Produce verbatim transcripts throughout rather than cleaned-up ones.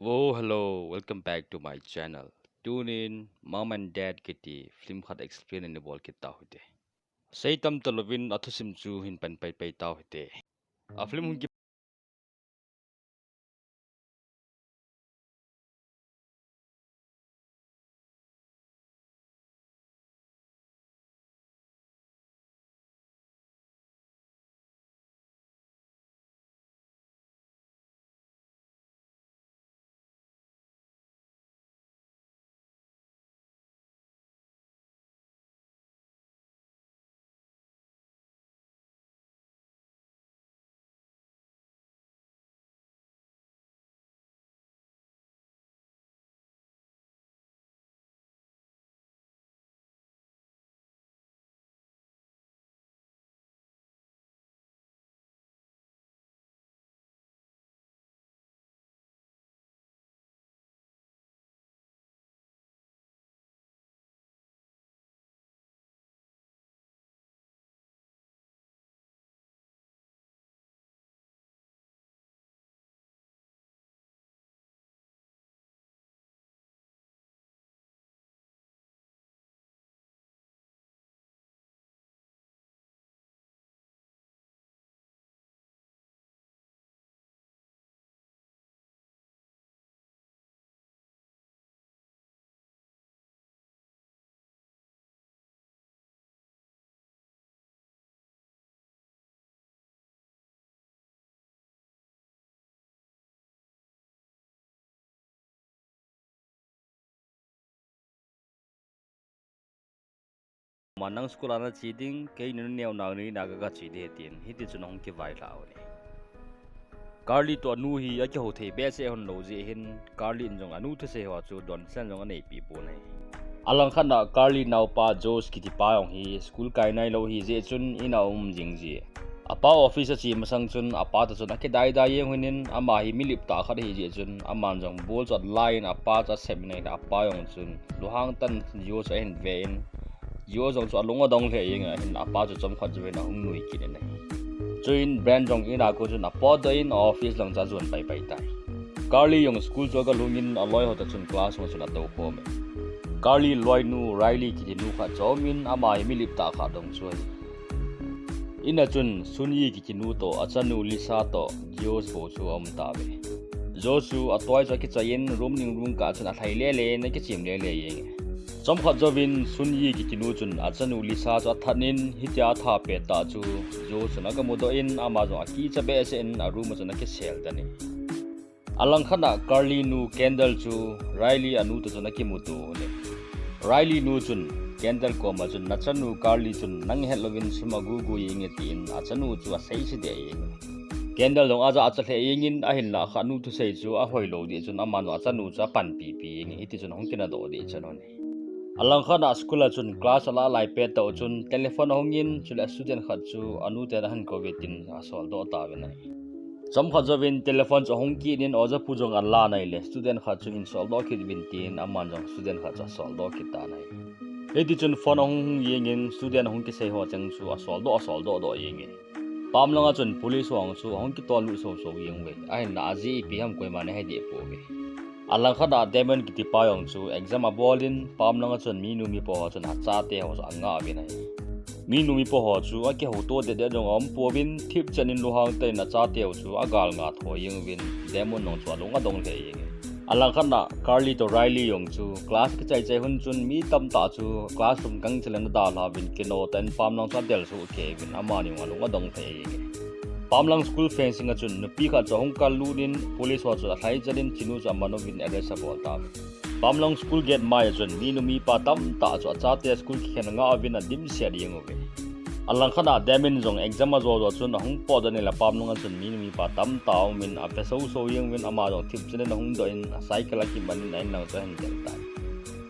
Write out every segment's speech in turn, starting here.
Oh, hello, welcome back to my channel. Tune in, Mom and Dad kiti film khat explain in bol kit tau hite. Sei tam talouvin athusim chu hin pan pai pai tau hite. A film hung ki Manang school a nache ding, kei nuneo nang ni na ka ka che ding tin, hiti chun ahung kivailha u ahi. Carly toh anu hi akihou thei behseh hon lou jeh hin, Carly in jong anu thusei ho chu donsen jong aneipi pon ahi. Alangkhat a Carly naopa Josh kiti pa jong hi school kai nailou ahi jeh chun in a um jing ji. Apa office ache masang chun apa toh chun akidai dai jeng uvin, ama hi milip tah khat ahi jeh chun aman jong ball chu ala in apa chu asep in ahile apa jong chun lunghang tah in Josh chu ahin ve in, Josh jong chu alung adong lheh jeng in ahin apa chu chomkhat jouvin ahung nui kit in ahi. Chuin Brent jong in a kon chun apotdoh in office lang chu ajon pai pai tai. Carly jong school chu aga lhung in aloi ho toh chun class ho chun atou khom e. Carly loinu Riley kiti nu khat chu aum in ama hi milip tah khat dong chu ahi. In a chun Sun Yi kiti nu toh achanu Lisa toh Josh bou chu aum tauve. Josh chu atoi chu akichai in room ning room kah chun alhai lele in akichem lele jeng e. Chomkhat jouvin Sun Yi kiti nu chun achanu Lisa chu athat in hitia atha pet tah chu Josh chun aga mudoh in ama jong akicha behseh in a room a chun akisel tan e. Alangkhat a Carly nu Kendall chu Riley anu toh chun akimuto u ahi. Riley nu chun Kendall koma chun nachanu Carly chun nang hetlouvin sum agugu jeng e tin achanu chu aseise deh jeng e. Kendall jong ajachat lheh jeng in ahinlah kha anu thusei chu ahoilou jeh chun aman jong achanu chu apanpi pi jeng e, hiti chun ahung kinadoh deh chan u ahi. Alangkhat a school a chun class alah lai pet tah u chun telephone ahung in chule student khat chu anu ten ahin kou ve tin asoldoh tauvin ahi. Chomkhat jouvin telephone chu ahung kit in oja pu jong alan ahile student khat chu hin soldoh kit uvin tin aman jong student khat chu asoldoh kit tan ahi. Hiti chun phone ahung hung jeng in student ahung kisei ho cheng chu asoldoh asoldoh doh jeng e. Pam langa chun police ho jong chu ahung kitol lut soso jeng uve. Ahinlah ajeh ipi ham koiman ahedeh pouve. Alangkhat a Damon kiti pa jong chu exam abol in pam langa chun minu mipa ho chun achate ho chu angah uvin ahi. Minu mipa ho chu akihouto deh deh jong aum pouvin thipchan in lunghang tah in achate ho chu agal nga thoi jeng uvin Damon jong chu alung adong lheh jeng e. Alangkhat a Carly toh Riley jong chu class kichai chai hun chun mi tamtah chu classroom gangchel in adalha uvin kino tah in pam lang chu adel soh kei uvin amani jong alung adong lheh jeng e. Pam lang school fencing a chun nupi khat chu ahung kal lut in police ho chu alhai chan in chinu chu aman uvin arrest abol tauve. Pam lang school gate mai a chun minu mipa tamtah chu achate school kikhen angah uvin adimset jeng uve. Alangkhat a Damon jong exam ajo jo chun ahung potdoh in ahile pam langa chun minu mipa tamtah aum in ave soso jeng uvin ama jong thipchan in ahung doh in acycle akiman in a-in lang chu ahin del tai.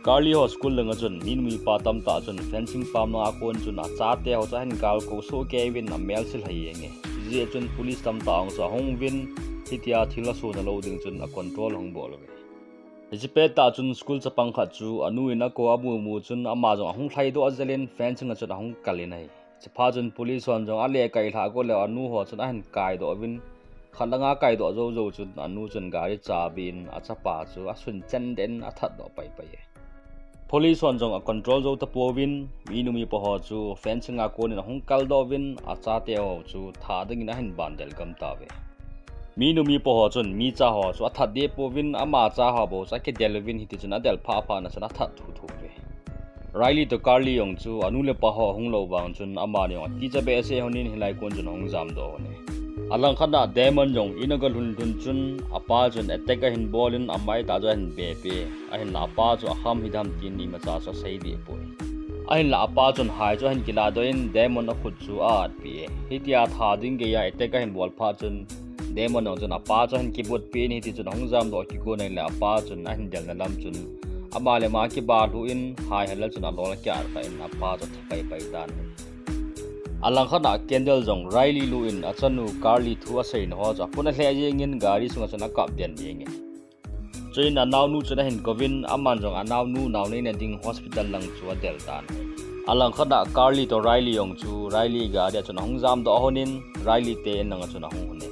Carly ho school langa chun minu mipa tamtah chun fencing pam langa kon chun achate ho chu ahin galkou soh kei uvin amelse lhai jeng e. Hijeh chun police tamtah jong chu ahung uvin hitia thil asona lou ding chun acontrol ahung bol uve. Hiche pettah chun school chapang khat chu anu in akou amu mu chun ama jong ahung lhaidoh jel in fencing a chun ahung kal in ahi. Chuphat chun police hon jong alehkai lhah got leh anu ho chun ahin kaidoh uvin Khat langa kaidoh jou jou chun anu chun gari chabi in achapa chu asun chen den athat doh pai pai e. Police hon jong a control jou tapouvin, minu mipa ho chu fencing a konin ahung kaldoh uvin, achate ho chu that dingin ahin bandel gam tauve. Minu mipa ho chun micha ho chu athat deh pouvin, ama cha ho bou chu akidel uvin, hiti chun adel phah phah na chun athat thuthu uve. Riley toh Carly jong chu anu le apa ho ahung lou vang chun amani jong atija behseh honin hilai kon chun ahung jamdoh hon e. Alangkhat a Damon jong in aga lhun lhun chun apa chun attack ahin bol in amai tah chu ahin bepeh e. Ahinla apa chu akham hidam tin imacha chu asei deh poi. Ahinla apa chun hai chu ahin kiladoh in Damon akhut chu a-atpeh e. Hitia that ding geiya attack ahin bol phat chun Damon jong chun apa chu ahin kibutpeh in hiti chun ahung jamdoh kigon ahile apa chun ahin delna lam chun ama le ama kiba lhu in hai helal chun alol akiat kha in apa chu atha pai pai tan. Alangkhat a Kendall jong Riley lu in achanu Carly thu aseina ho chu apun alheh jengin gari sunga chun akap den jenge. Chuin anaonu chun ahin kouvin, aman jong anaonu nao neina ding hospital lang chu adel tan. Alangkhat a Carly toh Riley jong chu Riley gari a chun ahung jamdoh honin, Riley te in langa chun ahung hon e.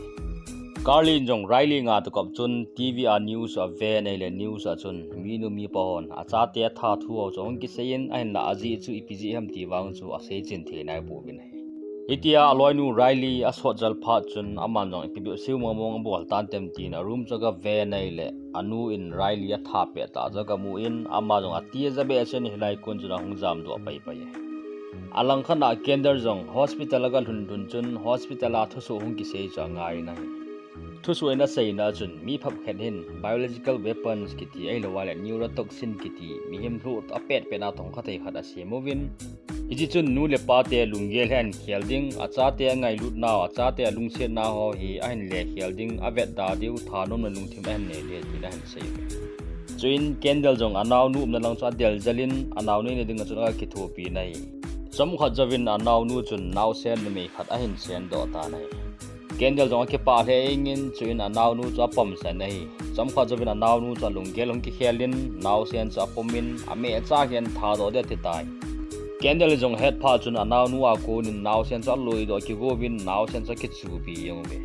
Carly in jong Riley nga toh kop chun TV a news aven ahile news a chun minu mipa hon achate athat thu ho chu ahung kisei in, ahinla ajeh chu ipi jeh ham ti vang chu asei chin thei naipouvin ahi. Hitia aloinu Riley asot jal phat chun aman jong ipi bep seiu mong mong abol tan tem tin a room chu agaven ahile anu in Riley atha peh tah chu agamu in ama jong atija behseh in hilai kon chun ahung jamdoh pai pai e. Alangkhat a Kendall jong hospital aga lhun lhun chun hospital a thusoh hung kisei chu angai in ahi. Thusoh in aseina chun mi phabep khat hin biological weapons kiti ahilou le neurotoxin kiti mihem lhoh apet pet a thongkha thei khat asem uvin, hiche chun nu le pa te lunggel hi ahin khel ding, achate angailut nau, achate alungset nau ho hi ahin lekhel ding, avetda diu thanomna lungthim ahin nei ding tin ahin sei uve. Chuin Kendall jong anaonu umna lang chu adel jel in anao neina dinga chun aga kithopi in ahi. Chomkhat jouvin anaonu chun naosen numei khat ahin sendoh tan ahi. Kendall jong akipah lheh jengin chuin anaonu chu apomsan ahi. Chomkhat jouvin anaonu chu alunggel hung kikhel in naosen chu apom in amehcha hi ahin thadoh ding ati tai. Kendall in jong ahet phat chun anaonu a konin naosen chu aloidoh kigo uvin naosen chu akichupi jeng uve.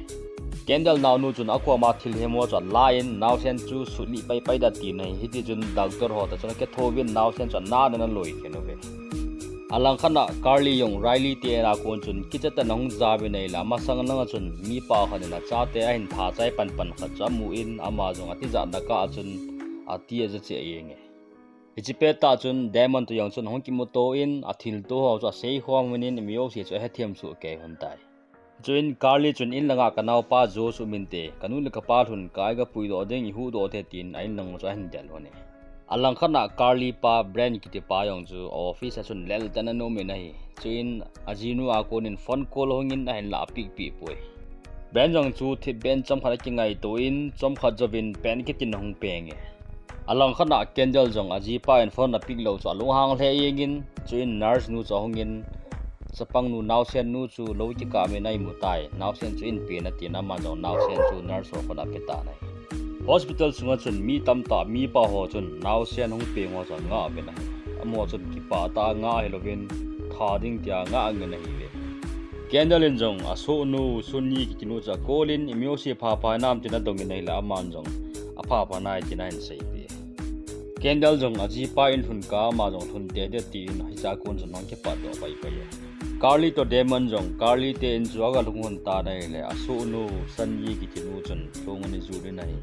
Kendall naonu chun akoma thilhem ho chu alan naosen chu sutlih pai pai ding atin ahi. Hiti chun doctor ho toh chun akithouvin naosen chu anat in aloi khen uve. Alangkhat a Carly jong Riley te in a kon chun kicha tah in ahung jaovin ahile amasang langa chun mipa khat in achate ahin tha chai pan pan khat chu amu in ama jong atijat na kah a chun ati aja cheh jenge. Hiche pettah chun Damon toh jong chun ahung kimuto in athilto ho chu aseikhom uvin in mi jouse chu ahethem soh kei lhon tai. Chuin Carly chun in langa kanaopa Josh um inte, kanu le kapa lhun kah a igapuidoh ding, ihuhdoh te tin a in lang chu ahin del lhon e. Alangkhat a Carly pa Brent kitipa jong chu office a chun lel tah in ana um in ahi. Chuin ajinu a konin phone call ahungin ahinlah apick peh poi. Brent jong chu thipbeh in chomkhat akingaito in chomkhat jouvin pen kitin ahung peng e. Alangkhat a Kendall jong ajipa in phone apick lou chu alunghang lheh jengin, chuin nurse nu chu ahungin, chapang nu naosen nu chu lou kikah in a imu tai, naosen chu in pen atin aman jong naosen chu nurse ho khut a ape tan ahi. Hospital sunga chun mi tamtah mipa ho chun naosen hung peng ho chu angah uvin ahi. Amaho chun kipah tah a ngah hilouvin tha ding tia angah angin ahiuve. Kendall in jong asohnu Sunyi kitinu chu akol in, imi jouse phaphai nam tin adongin ahile aman jong aphapha nai tin ahin seipeh e. Kendall jong ajipa in lhun kah a ama jong lhun tei ding atin hiche a kon chun ahung kipatdoh paipai e. Carly toh Damon jong Carly te in chu aga lhung lhon tan ahile asohnu Sunyi kitinu chun lhung ana jut in ahi.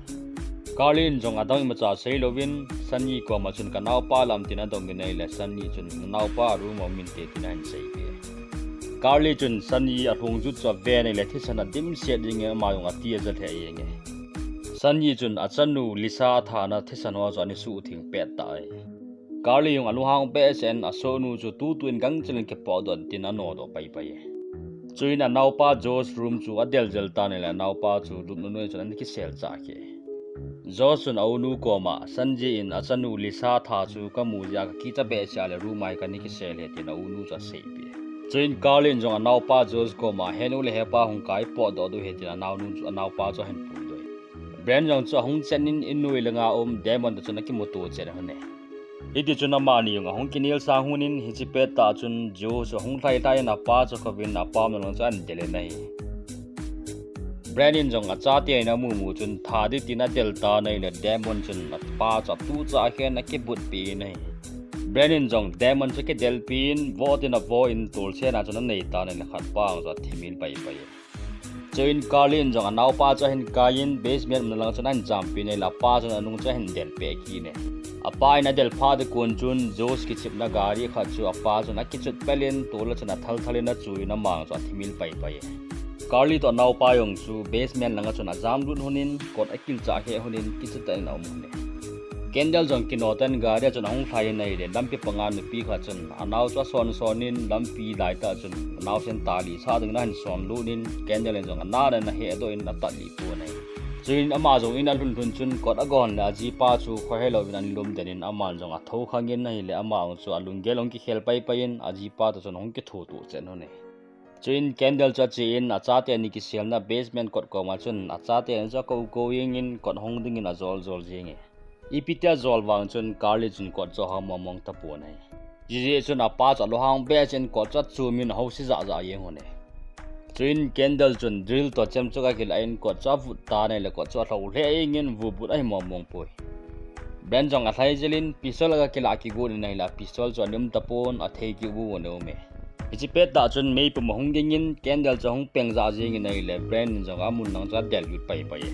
Carly in jong adang imacha seilouvin Sunyi koma chun kanaopa lam tin adongin ahile Sunyi chun nanaopa room a um inte tin ahin seipeh e. Carly chun Sunyi alhung jut chu aven ahile thisan adimset jengin ama jong ati aja lheh jenge. Sunyi chun achanu Lisa athana thisan ho chu ana suhtheng pettah e. Carly jong alunghang behseh in asohnu chu tutu in gangchel in kipotdoh in tin anodoh paipai e. Chuin anaopa Josh room chu adel jel tan ahile anaopa chu lupna noiya chun ana kisel chah kei e. Josh chun aunu koma Sunyi in achanu Lisa tha chu kamu jeh a kakicha behseh a le room a hi kana kisel e tin aunu chu aseipeh e. Chuin Carly in jong anaopa Josh koma henu le hepa hung kah a ipotdoh diu ahi tin anaonu chu, anaopa chu ahin puidoh e. Brent jong chu ahung chen in innoi langa um Damon toh chun akimuto chen lhon e. Hiti chun amani jong ahung kinel sang lhon in hiche pettah chun Josh chu ahung lhai lhai in apa chu akouvin apa umna lang chu ahin del in ahi. Bran in jong achate in amu mu chun tha ding tin adel tan ahile Daemon chun apa chu atucha khen akibutpi in ahi. Bran in jong Daemon chu akidelpi in vo tin avo in tolsen a chun anei tan ahile khat pa jong chu athimil pai pai in. Chuin Karli in jong anaopa chu ahin kai in basement umna lang chun ahin jampi in ahile apa chun anung chu ahin del peh kit in ahi. Apa in adel phat ding kon chun Joss kichepna gari khat chu apa chun akichut pel in tol a chun athal thal in achui in ama jong chu athimil pai pai e. Karli toh anaopa jong chu basement langa chun ajam lut lhon in kot akilchah kheh lhon in kicha tah in aum lhon e. Kendall jong kino tah in gari a chun ahung lhai in ahile lampi panga nupi khat chun anao chu ason son in lampi laitah chun anaosen talih sah dingin ahin son lut in Kendall in jong ana le ana hehdoh in atat lih pon ahi. Chuin ama jong in alhun lhun chun kot agahon le ajipa chu khohe louvin ahin lum den in aman jong athou khang in ahile ama jong chu alunggel ahung kikhel pai pai in ajipa toh chun ahung kithoto chet lhon e. Chuin Kendall chu ache in achate ni kiselna basement kot koma chun achate ni chu akou kou jeng in kot hong dingin ajol jol jeng e. Ipi tia ajol vang chun Karli chun kot chu ahao mong mong tapon ahi. Hijeh chun apa chu alunghang behseh in kot chu achum in ahousi jah jah jeng lhon e. Chuin Kendall chun drill toh chem chu akilah in kot chu avut tan ahile kot chu alhou lheh jeng in vubut ahi mong mong poi. Bran jong alhai jel in pistol aga kilah kigot in ahile pistol chu alim tapon athei kit u u in aume. Hiche pettah chun meipum ahung ging in Kendall chu ahung peng jah jeng in ahile Bran in jong amun lang chu adel lut pai pai e.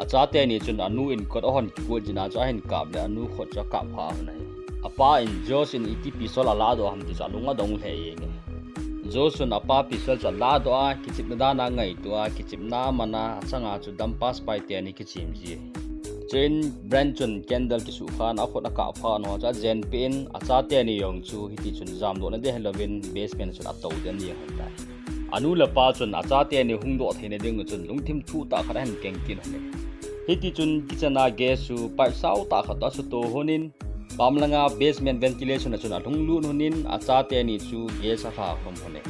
Achate ni chun anu in kot ahon kigot jeh a chu ahin kap le anu khut chu akap kha lhon ahi. Apa in Joss in iti pistol alahdoh ham ti chu alung adong lheh jeng e. Joss chun apa pistol chu alahdoh a kichepna dan a ngaito a kichepna man a achang a chu dumper spy teni kichem ji ahi. Chuin Bran chun Kendall kisukha in akhut akap kha lhon chu ajenpeh in achate ni jong chu hiti chun jamdohna ding helouvin basement chun atou den jeng lhon tai. Anu le apa chun achate ni hung doh theina ding chun lungthim thuh tah khat ahin keng kit lhon e. Hiti chun kitchen a gas chu pipe sao tah khat toh asuto lhon in pam langa basement ventilation a chun alhung lut lhon in achate ni chu gas alha khum lhon e.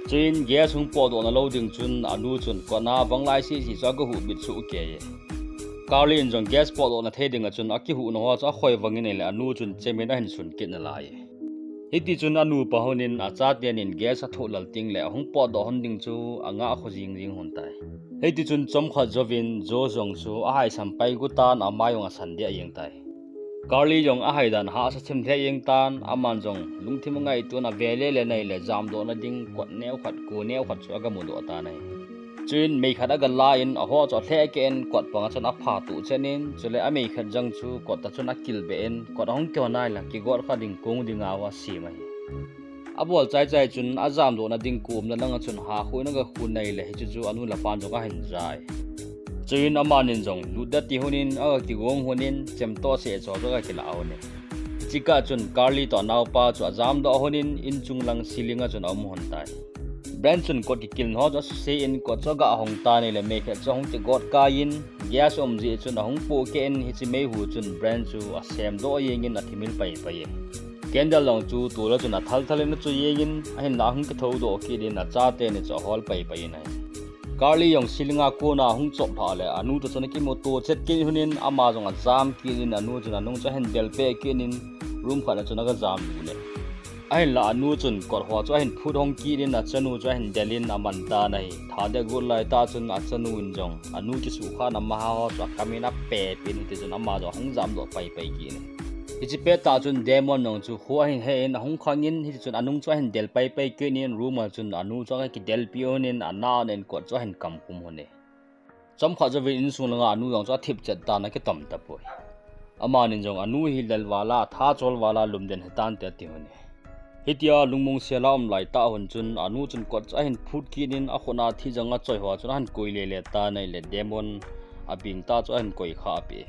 Chuin gas hung potdohna lou ding chun anu chun kotna vanglai seh seh chu agahuh bit soh kei e. Karli in jong gas potdohna thei ding a chun akihuhna ho chu akhoi vang in ahile anu chun chem in ahin sun kit nalai e. Hiti chun anu pa lhon in achate ni in gas athoh lal tengle ahung potdoh lhon ding chu angah kho jing jing lhon tai. Hiti chun chomkhat jouvin Joss jong chu ahaisan pai gu tan amai jong asan deh jeng tai. Karli jong ahaidan hahsa thim lheh jeng tan aman jong lungthim angaito in ave le le in ahile jamdohna ding kot neo khat ko neo khat chu agamudoh tan ahi. Chuin mei khat agala in aho chu alheh keh in kot panga chun aphatoh chet in chule amei khat jang chu kot a chun akilbeh in kot ahung kihon ahile kigot kha ding kong dinga asem ahi. Abol chai chai chun ajamdohna ding ko umna langa chun hakhoh in agakhun ahile hiche chu anu le apan jong ahin ja e. Chuin amanin jong lut da ti lhon in aga kigong lhon in chemtoh seh cho chu aga kilah lhon e. Hiche kah chun Karli toh anaopa chu ajamdoh lhon in inchung lang ceiling a chun aum lhon tai. Bran chun kot kikilna ho chu asuse in kot chu aga hong tan ahile mei khat chu ahung kigot kai in gas um jeh chun ahung pohkeh in hiche meihu chun Bran chu asemdoh jeng in athimil pai pai e. Kendall jong chu tol a chun athal thal in achu jeng in ahinlah ahung kithoudoh kit in achate ni chu ahol pai pai in ahi. Karli jong ceiling a kona ahung chop lhah le anu toh chun akimuto chet kit lhon in ama jong ajam kit in anu chun anung chu ahin del peh kit in room khat a chun aga jam lut e. Ahinlah anu chun kot ho chu ahin phut hong kit in achanu chu ahin del in aman tan ahi. Tha deh got laitah chun achanu in jong anu kisukha in amaha ho chu akam in apep in hiti chun ama jong ahung jamdoh pai pai kit in ahi. Hiche pettah chun Daemon jong chu kho ahin he in ahung khang in hiti chun anung chu ahin del pai pai kit in room a chun anu chu aga kidelpi lhon in ana in kot chu ahin kam khum lhon e. Chomkhat jouvin insung langa anu jong chu athip chet tan akitom tapoi. Amanin jong anu hi lel val a, tha chol val a, lumden hitante ati lhon e. Hitia lungmong sel a um laitah lhon chun anu chun kot chu ahin phut kit in akhut a thijang achoi ho chun ahin koi le le tan ahile Daemon abing tah chu ahin koi khah peh e.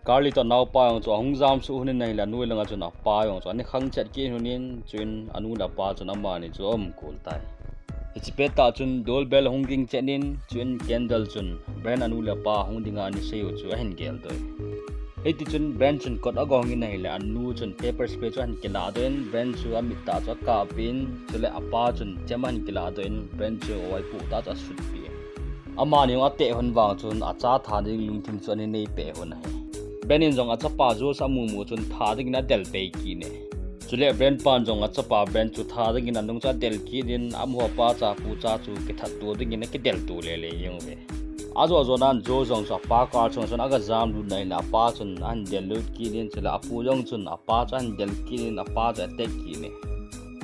Karli toh anaopa jong chu ahung jamsuh lhon in ahile anoi langa chun apa jong chu ana khang chet kit lhon in chuin anu le apa chun amani chu aum kol tai. Hiche pettah chun doorbell ahung ging chet in chuin Kendall chun Bran anu le apa hung dinga ana sei u chu ahin geldoh e. Hiti chun Bran chun kot agong in ahile anu chun pepper spray chu ahin kilahdoh in Bran chu amit tah chu akap in chule apa chun chem ahin kilahdoh in Bran chu oipoh tah chu asutpi e. Amani jong ateh lhon vang chun acha tha ding lungthim chu ana nei peh lhon ahi. Bran in jong achapa Joss amu mu chun tha dingin adel pai kit e. Chule Brent pan jong achapa Brent chu tha dingin anung chu adel kit in, amaho apa cha pu cha chu kithat to dingin akidel to lele jeng uve. Ajo ajo nan Joe jong chu apa kar chung chun aga jam lut na in apa chun ahin del lut kit in, chule apu jong chun apa chu ahin del kit in apa chu attack kit in.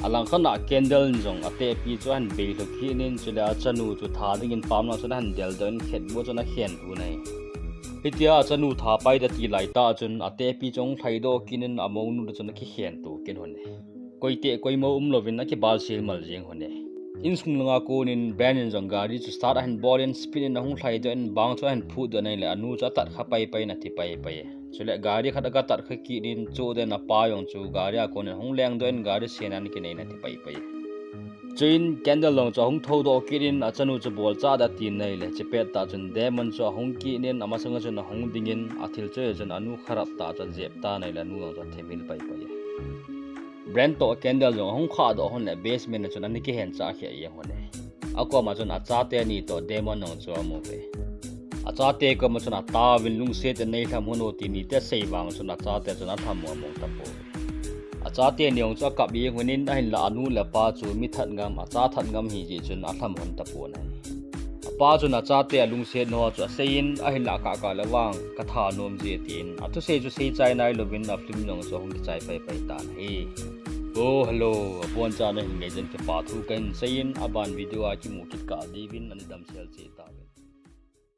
Alangkhat a Kendall in jong atepi chu ahin bei lhu kit in, chule achanu chu tha dingin pam lang chun ahin del doh in khetbo chun akhen to nai. Hitia achanu tha pai da ti lai tah chun atepi chu ahung lhaidoh kit in amounu chun akikhen to kit hon e. Koite koimo um louvin akibal sil mal jeng hon e. Insung langa kon in Brent in jong gari chu start ahin bol in speed in ahung lhaidoh in bang chu ahin phutdoh nai le anu chu atat kha pai pai in athi pai pai e. Chule gari khat aga tat kha kit in chu den apa jong chu gari a kon in ahung lengdoh in gari sen an kinei in athi pai pai e. Chuin Kendall jong chu ahung thoudoh kit in achanu chu bolcha da tin nai le, chipet tah chun Damon chu ahung kit in amasanga chun ahung ding in athil chu chun anu kharap tah chu ajep ta nai le anu jong chu athemil pai pai e. Brent toh Kendall jong ahung khahdoh hon le basement a chun ana kihen cha khia jeng hon e. Akoma chun achate ni toh Damon jong chu amu uve. Achate koma chun ataovin lungset in neilham hon o ti nite sei vang chun achate chun alham u among tapouve. Achate ni jong chu akap jeng hon in ahinla anu le apa chu mi that ngam, acha that ngam hijeh chun alham hon tapon ahi. Apa chun achate alungset nau chu asei in ahinla akah kah le vang katha nom je tin athusei chu seichai nailouvin afilm jong chu ahung kichai pai pai tan ahi. Oh hello, aboncha nahin ngaijen kipa thu kahin sei in aban video a kimu kit kah diuvin ani damsel cheh tau.